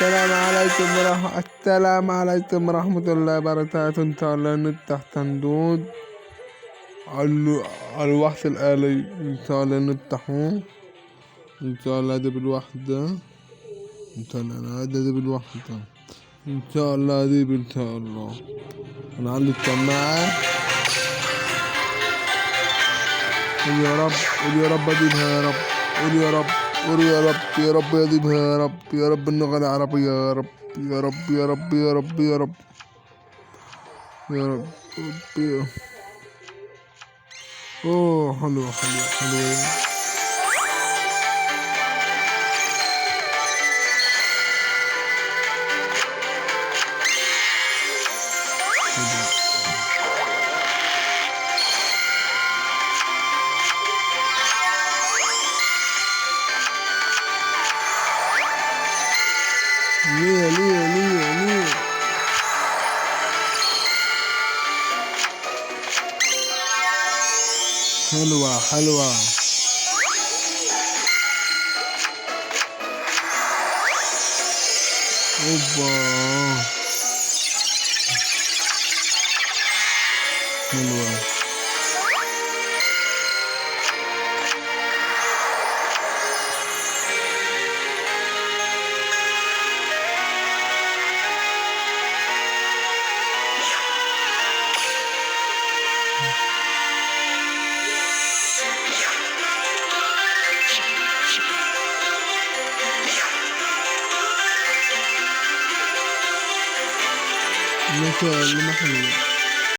السلام عليكم ورحمة السلام عليكم ورحمة الله وبركاته. إن شاء الله نفتح صندوق الوحش الآلي، إن شاء الله نفتحه، إن شاء الله ده بالوحدة، إن شاء الله ده بالوحدة، إن شاء الله دي إن شاء الله. نعلي السماعة. قول يا رب، قول يا رب أجيبها يا رب، قول يا رب، قول يا رب، يا رب أجيبها يا رب، يا رب اللغة العربية يا رب، يا رب يا رب يا رب يا رب يا رب يا رب. أوه حلو حلو حلو. ليه ليه ليه ليه؟ حلوة حلوة. اوبا حلوة. ما شاء الله حلوة.